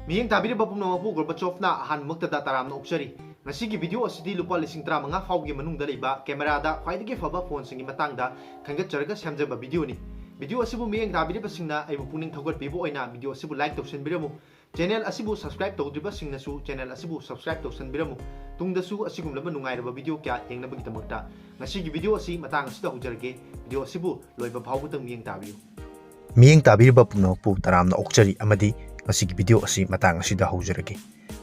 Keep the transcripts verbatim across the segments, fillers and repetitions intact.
ꯃꯤꯠꯌꯦꯡ ꯇꯥꯕꯤꯔꯤꯕ ꯄꯨꯝꯅꯃꯛꯄꯨ ꯒꯣꯔꯕꯥꯆꯣꯚꯅ ꯑꯍꯥꯟꯕꯃꯛꯇꯗ ꯇꯔꯥꯝꯅ ꯑꯣꯛꯆꯔꯤ꯫ ꯉꯁꯤꯒꯤ ꯚꯤꯗꯤꯑꯣ ꯑꯁꯤꯗꯤ ꯂꯨꯄꯥ ꯂꯤꯁꯤꯡ ꯇꯔꯥꯃꯉꯥ ꯐꯥꯎꯒꯤ ꯃꯅꯨꯡꯗ ꯂꯩꯕ ꯀꯦꯃꯦꯔꯥꯗ ꯈ꯭ꯋꯥꯏꯗꯒꯤ ꯐꯕ ꯐꯣꯟꯁꯤꯡꯒꯤ ꯃꯇꯥꯡꯗ ꯈꯟꯒꯠꯆꯔꯒ ꯁꯦꯝꯖꯕ ꯚꯤꯗꯤꯑꯣꯅꯤ꯫ ꯚꯤꯗꯤꯑꯣ ꯑꯁꯤꯕꯨ ꯃꯤꯠꯌꯦꯡ ꯇꯥꯕꯤꯔꯤꯕꯁꯤꯡꯅ ꯑꯩꯕꯨ ꯄꯨꯛꯅꯤꯡ ꯊꯧꯒꯠꯄꯤꯕ ꯑꯣꯏꯅ ꯚꯤꯗꯤꯑꯣ ꯑꯁꯤꯕꯨ ꯂꯥꯏꯛ ꯇꯧꯁꯤꯟꯕꯤꯔꯝꯃꯨ꯫ ꯆꯦꯅꯦꯜ ꯑꯁꯤꯕꯨ ꯁꯕꯁꯀ꯭ꯔꯥꯏꯕ ꯇꯧꯗ꯭ꯔꯤꯕꯁꯤꯡꯅꯁꯨ ꯆꯦꯅꯦꯜ ꯑꯁꯤꯕꯨ ꯁꯕꯁꯀ꯭ꯔꯥꯏꯕ ꯇꯧꯁꯤꯟꯕꯤꯔꯝꯃꯨ꯫ ꯇꯨꯡꯗꯁꯨ ꯑꯁꯤꯒꯨꯝꯂꯕ ꯅꯨꯡꯉꯥꯏꯔꯕ ꯚꯤꯗꯤꯑꯣ ꯀꯌꯥ ꯌꯦꯡꯅꯕꯒꯤꯗꯃꯛꯇ꯫ ꯉꯁꯤꯒꯤ ꯚꯤꯗꯤꯑꯣ ꯑꯁꯤ ꯃꯇꯥꯡ ꯑꯁꯤꯗ ꯍꯧꯖꯔꯒꯦ꯫ ꯚꯤꯗꯤꯑꯣ ꯑꯁꯤꯕꯨ ꯂꯣꯏꯕ ꯐꯥꯎꯕꯗꯪ ꯃꯤꯠꯌꯦꯡ ꯇꯥꯕꯤꯌꯨ꯫ ꯃꯤꯠꯌꯦꯡ ꯇꯥꯕꯤꯔꯤꯕ ꯄꯨꯝꯅꯃꯛꯄꯨ ꯇꯔꯥꯝꯅ ꯑꯣꯛꯆꯔꯤ ꯑꯃꯗꯤ ꯉꯁꯤꯒꯤ ꯚꯤꯗꯤꯑꯣ ꯑꯁꯤ ꯃꯇꯥꯡ ꯑꯁꯤꯗ ꯍꯧꯖꯔꯒꯦ꯫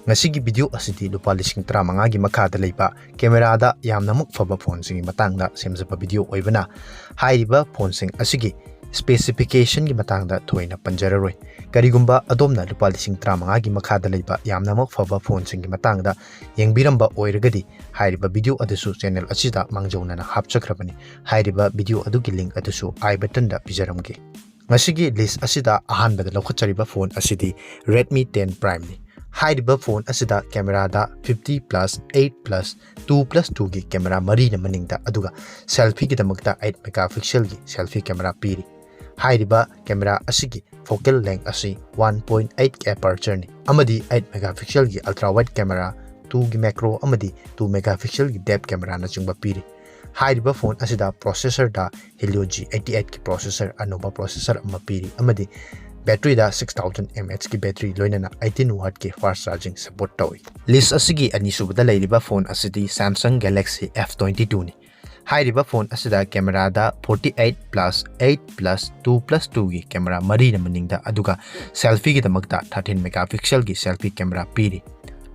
ꯉꯁꯤꯒꯤ ꯚꯤꯗꯤꯑꯣ ꯑꯁꯤꯗꯤ ꯂꯨꯄꯥ ꯂꯤꯁꯤꯡ ꯇꯔꯥꯃꯉꯥꯒꯤ ꯃꯈꯥꯗ ꯂꯩꯕ ꯀꯦꯃꯦꯔꯥꯗ ꯌꯥꯝꯅꯃꯛ ꯐꯕ ꯐꯣꯟꯁꯤꯡꯒꯤ ꯃꯇꯥꯡꯗ ꯁꯦꯝꯖꯕ ꯚꯤꯗꯤꯑꯣ ꯑꯣꯏꯕꯅ, ꯍꯥꯏꯔꯤꯕ ꯐꯣꯟꯁꯤꯡ ꯑꯁꯤꯒꯤ ꯁ꯭ꯄꯦꯁꯤꯐꯤꯀꯦꯁꯟꯒꯤ ꯃꯇꯥꯡꯗ ꯊꯣꯏꯅ ꯄꯟꯖꯔꯔꯣꯏ꯫ ꯀꯔꯤꯒꯨꯝꯕ ꯑꯗꯣꯝꯅ ꯂꯨꯄꯥ ꯂꯤꯁꯤꯡ ꯇꯔꯥꯃꯉꯥꯒꯤ ꯃꯈꯥꯗ ꯂꯩꯕ ꯌꯥꯝꯅꯃꯛ ꯐꯕ ꯐꯣꯟꯁꯤꯡꯒꯤ ꯃꯇꯥꯡꯗ ꯌꯦꯡꯕꯤꯔꯝꯕ ꯑꯣꯏꯔꯒꯗꯤ, ꯍꯥꯏꯔꯤꯕ ꯚꯤꯗꯤꯑꯣ ꯑꯗꯨꯁꯨ ꯆꯦꯅꯦꯜ ꯑꯁꯤꯗ ꯃꯥꯡꯖꯧꯅꯅ ꯍꯥꯞꯆꯈ꯭ꯔꯕꯅꯤ꯫ ꯍꯥꯏꯔꯤꯕ ꯚꯤꯗꯤꯑꯣ ꯑꯗꯨꯒꯤ ꯂꯤꯡꯛ ꯑꯗꯨꯁꯨ ꯑꯥꯏ ꯕꯇꯟꯗ ꯄꯤꯖꯔꯝꯒꯦ꯫ ꯉꯁꯤꯒꯤ ꯂꯤꯁ ꯑꯁꯤꯗ ꯑꯍꯥꯟꯕꯗ ꯂꯧꯈꯠꯆꯔꯤꯕ ꯐꯣꯟ ꯑꯁꯤꯗꯤ Redmi ten Primeꯅꯤ꯫ ꯍꯥꯏꯔꯤꯕ ꯐꯣꯟ ꯑꯁꯤꯗ ꯀꯦꯃꯦꯔꯥꯗ fifty plus eight plus two plus twoꯒꯤ ꯀꯦꯃꯦꯔꯥ ꯃꯔꯤꯅ ꯃꯅꯤꯡꯗ, ꯑꯗꯨꯒ ꯁꯦꯜꯐꯤꯒꯤꯗꯃꯛꯇ eight megapixelꯒꯤ ꯁꯦꯜꯐꯤ ꯀꯦꯃꯦꯔꯥ ꯄꯤꯔꯤ꯫ ꯍꯥꯏꯔꯤꯕ ꯀꯦꯃꯦꯔꯥ ꯑꯁꯤꯒꯤ focal length ꯑꯁꯤ one point eight apertureꯅꯤ ꯑꯃꯗꯤ eight megapixelꯒꯤ ultra wide camera, twoꯒꯤ macro ꯑꯃꯗꯤ two megapixelꯒꯤ depth cameraꯅꯆꯤꯡꯕ ꯄꯤꯔꯤ꯫ ꯍꯥꯏꯔꯤꯕ ꯐꯣꯟ ꯑꯁꯤꯗ processorꯗ Helio G eighty eightꯀꯤ processor, ꯑꯅꯧꯕ processor ꯑꯃ ꯄꯤꯔꯤ ꯑꯃꯗꯤ batteryꯗ six thousand mAhꯀꯤ battery ꯂꯣꯏꯅꯅ eighteen wattꯀꯤ fast charging support ꯇꯧꯏ꯫ ꯂꯤꯁ ꯑꯁꯤꯒꯤ ꯑꯅꯤꯁꯨꯕꯗ ꯂꯩꯔꯤꯕ ꯐꯣꯟ ꯑꯁꯤꯗꯤ Samsung Galaxy F twenty twoꯅꯤ꯫ ꯍꯥꯏꯔꯤꯕ ꯐꯣꯟ ꯑꯁꯤꯗ ꯀꯦꯃꯦꯔꯥꯗ forty eight plus eight plus two plus twoꯒꯤ ꯀꯦꯃꯦꯔꯥ ꯃꯔꯤꯅ ꯃꯅꯤꯡꯗ, ꯑꯗꯨꯒ ꯁꯦꯜꯐꯤꯒꯤꯗꯃꯛꯇ thirteen megapixelꯒꯤ ꯁꯦꯜꯐꯤ ꯀꯦꯃꯦꯔꯥ ꯄꯤꯔꯤ꯫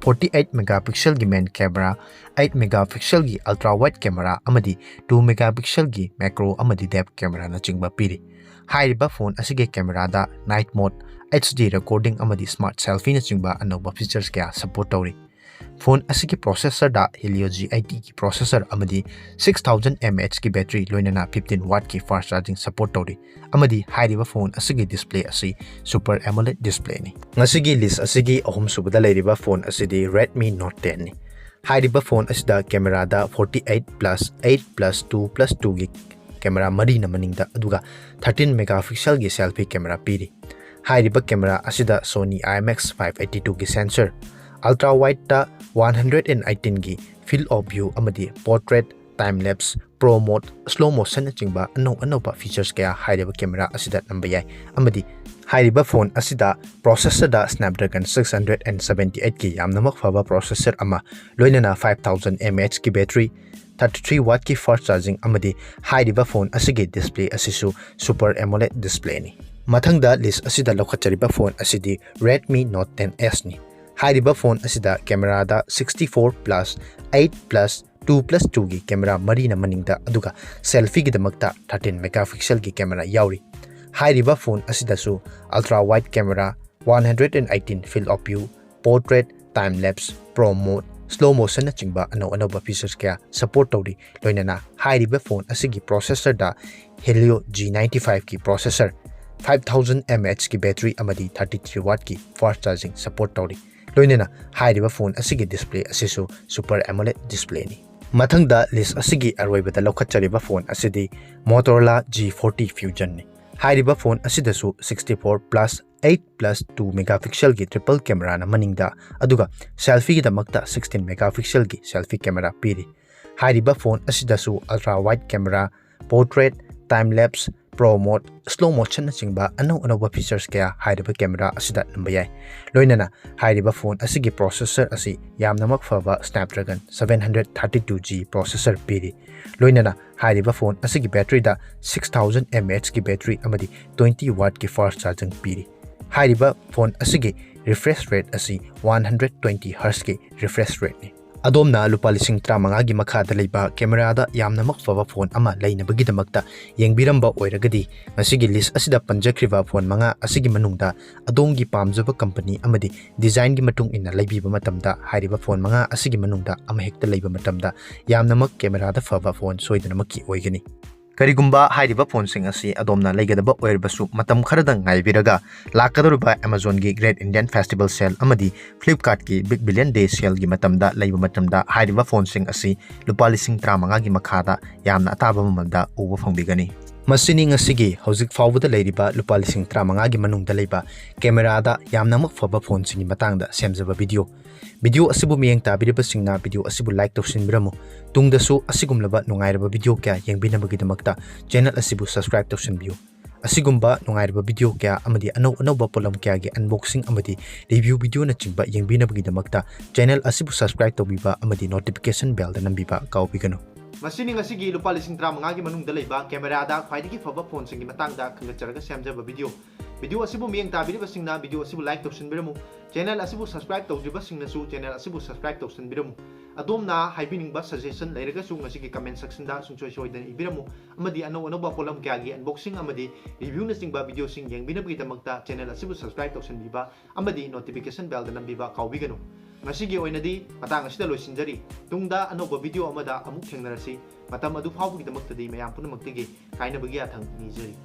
Forty eight megapixelꯒꯤ main camera, eight megapixelꯒꯤ ultra wide camera ꯑꯃꯗꯤ two megapixelꯒꯤ macro ꯑꯃꯗꯤ depth cameraꯅꯆꯤꯡꯕ ꯄꯤꯔꯤ꯫ ꯍꯥꯏꯔꯤꯕ ꯐꯣꯟ ꯑꯁꯤꯒꯤ ꯀꯦꯃꯦꯔꯥꯗ night mode, HD recording ꯑꯃꯗꯤ smart selfieꯅꯆꯤꯡꯕ ꯑꯅꯧꯕ features ꯀꯌꯥ support ꯇꯧꯔꯤ꯫ ꯐꯣꯟ ꯑꯁꯤꯒꯤ processorꯗ Helio G eightyꯒꯤ processor ꯑꯃꯗꯤ six thousand mAhꯀꯤ battery ꯂꯣꯏꯅꯅ fifteen wattꯀꯤ fast charging support ꯇꯧꯔꯤ꯫ ꯑꯃꯗꯤ ꯍꯥꯏꯔꯤꯕ ꯐꯣꯟ ꯑꯁꯤꯒꯤ display ꯑꯁꯤ Super AMOLED displayꯅꯤ꯫ ꯉꯁꯤꯒꯤ ꯂꯤꯁ ꯑꯁꯤꯒꯤ ꯑꯍꯨꯝꯁꯨꯕꯗ ꯂꯩꯔꯤꯕ ꯐꯣꯟ ꯑꯁꯤꯗꯤ Redmi Note tenꯅꯤ꯫ ꯍꯥꯏꯔꯤꯕ ꯐꯣꯟ ꯑꯁꯤꯗ ꯀꯦꯃꯦꯔꯥꯗ forty eight plus eight plus two plus twoꯒꯤ ꯀꯦꯃꯦꯔꯥ ꯃꯔꯤꯅ ꯃꯅꯤꯡꯗ, ꯑꯗꯨꯒ thirteen megapixelꯒꯤ selfie camera ꯄꯤꯔꯤ꯫ ꯍꯥꯏꯔꯤꯕ ꯀꯦꯃꯦꯔꯥ ꯑꯁꯤꯗ Sony IMX five eighty two ꯒꯤ sensor, ultra wide ꯇ one hundred and eighteen ꯒꯤ field of view ꯑꯃꯗꯤ portrait, time lapse, pro mode, slow motion ꯅꯆꯤꯡꯕ ꯑꯅꯧ ꯑꯅꯧꯕ features ꯀꯌꯥ ꯍꯥꯏꯔꯤꯕ ꯀꯦꯃꯦꯔꯥ ꯑꯁꯤꯗ ꯅꯝꯕ ꯌꯥꯏ꯫ ꯑꯃꯗꯤ ꯍꯥꯏꯔꯤꯕ phone ꯑꯁꯤꯗ processor the Snapdragon six hundred and seventy eight ꯀꯤ ꯌꯥꯝꯅꯃꯛ ꯐꯕ processor ꯑꯃ, ꯂꯣꯏꯅꯅ five thousand mAh ꯀꯤ battery, thirty three watt ꯀꯤ fast charging ꯑꯃꯗꯤ ꯍꯥꯏꯔꯤꯕ phone ꯑꯁꯤꯒꯤ display ꯑꯁꯤꯁꯨ Super AMOLED display ꯅꯤ꯫ ꯃꯊꯪꯗ list ꯑꯁꯤꯗ ꯂꯧꯈꯠꯆꯔꯤꯕ phone ꯑꯁꯤꯗꯤ Redmi Note ten S ꯅꯤ꯫ ꯍꯥꯏꯔꯤꯕ phone ꯑꯁꯤꯗ ꯀꯦꯃꯦꯔꯥꯗ sixty four plus eight plus two plus two ꯒꯤ ꯀꯦꯃꯦꯔꯥ ꯃꯔꯤꯅ ꯃꯅꯤꯡꯗ, ꯑꯗꯨꯒ selfie ꯒꯤꯗꯃꯛꯇ thirteen megapixel ꯒꯤ ꯀꯦꯃꯦꯔꯥ ꯌꯥꯎꯔꯤ꯫ ꯍꯥꯏꯔꯤꯕ phone ꯑꯁꯤꯗꯁꯨ ultra wide camera, one hundred and eighteen field of view, portrait, time lapse, pro mode, slow motion ꯅꯆꯤꯡꯕ ꯑꯅꯧ ꯑꯅꯧꯕ features ꯀꯌꯥ support ꯇꯧꯔꯤ꯫ ꯂꯣꯏꯅꯅ ꯍꯥꯏꯔꯤꯕ phone ꯑꯁꯤꯒꯤ processor ꯗ Helio G ninety five ꯀꯤ processor, five thousand mAh ꯀꯤ battery ꯑꯃꯗꯤ thirty three watt ꯀꯤ fast charging support ꯇꯧꯔꯤ꯫ ꯂꯣꯏꯅꯅ ꯍꯥꯏꯔꯤꯕ phone ꯑꯁꯤꯒꯤ display ꯑꯁꯤꯁꯨ Super AMOLED display ꯅꯤ꯫ ꯃꯊꯪꯗ list ꯑꯁꯤꯒꯤ ꯑꯔꯣꯏꯕꯗ ꯂꯧꯈꯠꯆꯔꯤꯕ phone ꯑꯁꯤꯗꯤ Motorola G forty Fusion ꯅꯤ꯫ ꯍꯥꯏꯔꯤꯕ phone ꯑꯁꯤꯗꯁꯨ sixty four plus eight plus two megapixel ꯒꯤ triple camera ꯅ ꯃꯅꯤꯡꯗ, ꯑꯗꯨꯒ selfie ꯒꯤꯗꯃꯛꯇ sixteen megapixel ꯒꯤ selfie camera ꯄꯤꯔꯤ꯫ ꯍꯥꯏꯔꯤꯕ phone ꯑꯁꯤꯗꯁꯨ ultra wide camera, portrait, time lapse, pro mode, slow motion ꯅꯆꯤꯡꯕ ꯑꯅꯧ ꯑꯅꯧꯕ features ꯀꯌꯥ ꯍꯥꯏꯔꯤꯕ ꯀꯦꯃꯦꯔꯥ ꯑꯁꯤꯗ ꯅꯝꯕ ꯌꯥꯏ꯫ ꯂꯣꯏꯅꯅ ꯍꯥꯏꯔꯤꯕ phone ꯑꯁꯤꯒꯤ processor ꯑꯁꯤ ꯌꯥꯝꯅꯃꯛ ꯐꯕ Snapdragon seven hundred thirty two G processor ꯄꯤꯔꯤ꯫ ꯂꯣꯏꯅꯅ ꯍꯥꯏꯔꯤꯕ phone ꯑꯁꯤꯒꯤ battery ꯗ six thousand mAh ꯀꯤ battery ꯑꯃꯗꯤ twenty watt ꯀꯤ fast charging ꯄꯤꯔꯤ꯫ ꯍꯥꯏꯔꯤꯕ phone ꯑꯁꯤꯒꯤ refresh rate ꯑꯁꯤ one hundred twenty hertz ꯀꯤ refresh rate ꯅꯤ꯫ ꯑꯗꯣꯝꯅ ꯂꯨꯄꯥ ꯂꯤꯁꯤꯡ ꯇꯔꯥꯃꯉꯥꯒꯤ ꯃꯈꯥꯗ ꯂꯩꯕ ꯀꯦꯃꯦꯔꯥꯗ ꯌꯥꯝꯅꯃꯛ ꯐꯕ phone ꯑꯃ ꯂꯩꯅꯕꯒꯤꯗꯃꯛꯇ ꯌꯦꯡꯕꯤꯔꯝꯕ ꯑꯣꯏꯔꯒꯗꯤ, ꯉꯁꯤꯒꯤ list ꯑꯁꯤꯗ ꯄꯟꯖꯈ꯭ꯔꯤꯕ phone ꯃꯉꯥ ꯑꯁꯤꯒꯤ ꯃꯅꯨꯡꯗ ꯑꯗꯣꯝꯒꯤ ꯄꯥꯝꯖꯕ company ꯑꯃꯗꯤ design ꯒꯤ ꯃꯇꯨꯡ ꯏꯟꯅ ꯂꯩꯕꯤꯕ ꯃꯇꯝꯗ, ꯍꯥꯏꯔꯤꯕ phone ꯃꯉꯥ ꯑꯁꯤꯒꯤ ꯃꯅꯨꯡꯗ ꯑꯃꯍꯦꯛꯇ ꯂꯩꯕ ꯃꯇꯝꯗ, ꯌꯥꯝꯅꯃꯛ ꯀꯦꯃꯦꯔꯥꯗ ꯐꯕ phone ꯁꯣꯏꯗꯅꯃꯛꯀꯤ ꯑꯣꯏꯒꯅꯤ꯫ ꯀꯔꯤꯒꯨꯝꯕ ꯍꯥꯏꯔꯤꯕ phone ꯁꯤꯡ ꯑꯁꯤ ꯑꯗꯣꯝꯅ ꯂꯩꯒꯗꯕ ꯑꯣꯏꯔꯕꯁꯨ, ꯃꯇꯝ ꯈꯔꯗꯪ ꯉꯥꯏꯕꯤꯔꯒ, ꯂꯥꯛꯀꯗꯧꯔꯤꯕ Amazon ꯒꯤ Great Indian Festival Sale ꯑꯃꯗꯤ Flipkart ꯀꯤ Big Billion Day Sale ꯒꯤ ꯃꯇꯝꯗ ꯂꯩꯕ ꯃꯇꯝꯗ, ꯍꯥꯏꯔꯤꯕ phone ꯁꯤꯡ ꯑꯁꯤ ꯂꯨꯄꯥ ꯂꯤꯁꯤꯡ ꯇꯔꯥꯃꯉꯥꯒꯤ ꯃꯈꯥꯗ ꯌꯥꯝꯅ ꯑꯇꯥꯕ ꯃꯃꯜꯗ ꯎꯕ ꯐꯪꯕꯤꯒꯅꯤ꯫ ꯃꯁꯤꯅꯤ ꯉꯁꯤꯒꯤ ꯍꯧꯖꯤꯛ ꯐꯥꯎꯕꯗ ꯂꯩꯔꯤꯕ ꯂꯨꯄꯥ ꯂꯤꯁꯤꯡ ꯇꯔꯥꯃꯉꯥꯒꯤ ꯃꯅꯨꯡꯗ ꯂꯩꯕ ꯀꯦꯃꯦꯔꯥꯗ ꯌꯥꯝꯅꯃꯛ ꯐꯕ ꯐꯣꯟꯁꯤꯡꯒꯤ ꯃꯇꯥꯡꯗ ꯁꯦꯝꯖꯕ ꯚꯤꯗꯤꯑꯣ꯫ ꯚꯤꯗꯤꯑꯣ ꯑꯁꯤꯕꯨ ꯃꯤꯠꯌꯦꯡ ꯇꯥꯕꯤꯔꯤꯕꯁꯤꯡꯅ ꯚꯤꯗꯤꯑꯣ ꯑꯁꯤꯕꯨ ꯂꯥꯏꯛ ꯇꯧꯁꯤꯟꯕꯤꯔꯝꯃꯨ꯫ ꯇꯨꯡꯗꯁꯨ ꯑꯁꯤꯒꯨꯝꯂꯕ ꯅꯨꯡꯉꯥꯏꯔꯕ ꯚꯤꯗꯤꯑꯣ ꯀꯌꯥ ꯌꯦꯡꯕꯤꯅꯕꯒꯤꯗꯃꯛꯇ ꯆꯦꯅꯦꯜ ꯑꯁꯤꯕꯨ ꯁꯕꯁꯀ꯭ꯔꯥꯏꯕ ꯇꯧꯁꯤꯟꯕꯤꯌꯨ꯫ ꯑꯁꯤꯒꯨꯝꯕ ꯅꯨꯡꯉꯥꯏꯔꯕ ꯚꯤꯗꯤꯑꯣ ꯀꯌꯥ ꯑꯃꯗꯤ ꯑꯅꯧ ꯑꯅꯧꯕ ꯄꯣꯠꯂꯝ ꯀꯌꯥꯒꯤ ꯑꯟꯕꯣꯛꯁꯤꯡ ꯑꯃꯗꯤ ꯔꯤꯚ꯭ꯌꯨ ꯚꯤꯗꯤꯑꯣꯅꯆꯤꯡꯕ ꯌꯦꯡꯕꯤꯅꯕꯒꯤꯗꯃꯛꯇ ꯆꯦꯅꯦꯜ ꯑꯁꯤꯕꯨ ꯁꯕꯁꯀ꯭ꯔꯥꯏꯕ ꯇꯧꯕꯤꯕ ꯑꯃꯗꯤ ꯅꯣꯇꯤꯐꯤꯀꯦꯁꯟ ꯕꯦꯜꯗ ꯅꯝꯕꯤꯕ ꯀꯥꯎꯕꯤꯒꯅꯨ꯫ ꯃꯁꯤꯅꯤ ꯉꯁꯤꯒꯤ ꯂꯨꯄꯥ ꯂꯤꯁꯤꯡ ꯇꯔꯥꯃꯉꯥꯒꯤ ꯃꯅꯨꯡꯗ ꯂꯩꯕ ꯀꯦꯃꯦꯔꯥꯗ ꯈ꯭ꯋꯥꯏꯗꯒꯤ ꯐꯕ ꯐꯣꯟꯁꯤꯡꯒꯤ ꯃꯇꯥꯡꯗ ꯈꯪꯒꯠꯆꯔꯒ ꯁꯦꯝꯖꯕ ꯚꯤꯗꯤꯑꯣ꯫ ꯚꯤꯗꯤꯑꯣ ꯑꯁꯤꯕꯨ ꯃꯤꯠꯌꯦꯡ ꯇꯥꯕꯤꯔꯤꯕꯁꯤꯡꯅ ꯚꯤꯗꯤꯑꯣ ꯑꯁꯤꯕꯨ ꯂꯥꯏꯛ ꯇꯧꯁꯤꯟꯕꯤꯔꯝꯃꯨ꯫ ꯆꯦꯅꯦꯜ ꯑꯁꯤꯕꯨ ꯁꯕꯁꯀ꯭ꯔꯥꯏꯕ ꯇꯧꯗ꯭ꯔꯤꯕꯁꯤꯡꯅꯁꯨ ꯆꯦꯅꯦꯜ ꯑꯁꯤꯕꯨ ꯁꯕꯁꯀ꯭ꯔꯥꯏꯕ ꯇꯧꯁꯤꯟꯕꯤꯔꯝꯃꯨ꯫ ꯑꯗꯣꯝꯅ ꯍꯥꯏꯕꯤꯅꯤꯡꯕ ꯁꯖꯦꯁꯟ ꯂꯩꯔꯒꯁꯨ ꯉꯁꯤꯒꯤ ꯀꯃꯦꯟ ꯁꯦꯛꯁꯟꯗ ꯁꯨꯡꯁꯣꯏ ꯁꯣꯏꯗꯅ ꯏꯕꯤꯔꯝꯃꯨ, ꯑꯃꯗꯤ ꯑꯅꯧ ꯑꯅꯧꯕ ꯄꯣꯠꯂꯝ ꯀꯌꯥꯒꯤ ꯑꯟꯕꯣꯛꯁꯤꯡ ꯑꯃꯗꯤ ꯔꯤꯚ꯭ꯌꯨꯅꯆꯤꯡꯕ ꯚꯤꯗꯤꯑꯣꯁꯤꯡ ꯌꯦꯡꯕꯤꯅꯕꯒꯤꯗꯃꯛꯇ ꯆꯦꯅꯦꯜ ꯑꯁꯤꯕꯨ ꯁꯕꯁꯀ꯭ꯔꯥꯏꯕ ꯇꯧꯁꯤꯟꯕꯤꯕ ꯑꯃꯗꯤ ꯅꯣꯇꯤꯐꯤꯀꯦꯁꯟ ꯕꯦꯜꯗ ꯅꯝꯕꯤꯕ ꯀꯥꯎꯕꯤꯒꯅꯨ꯫ ꯉꯁꯤꯒꯤ ꯑꯣꯏꯅꯗꯤ ꯃꯇꯥꯡ ꯑꯁꯤꯗ ꯂꯣꯏꯁꯤꯟꯖꯔꯤ꯫ ꯇꯨꯡꯗ ꯑꯅꯧꯕ ꯚꯤꯗꯤꯑꯣ ꯑꯃꯗ ꯑꯃꯨꯛ ꯊꯦꯡꯅꯔꯁꯤ꯫ ꯃꯇꯝ ꯑꯗꯨ ꯐꯥꯎꯕꯒꯤꯗꯃꯛꯇꯗꯤ ꯃꯌꯥꯝ ꯄꯨꯝꯅꯃꯛꯇꯒꯤ ꯀꯥꯏꯅꯕꯒꯤ ꯌꯥꯊꯪ ꯅꯤꯖꯔꯤ꯫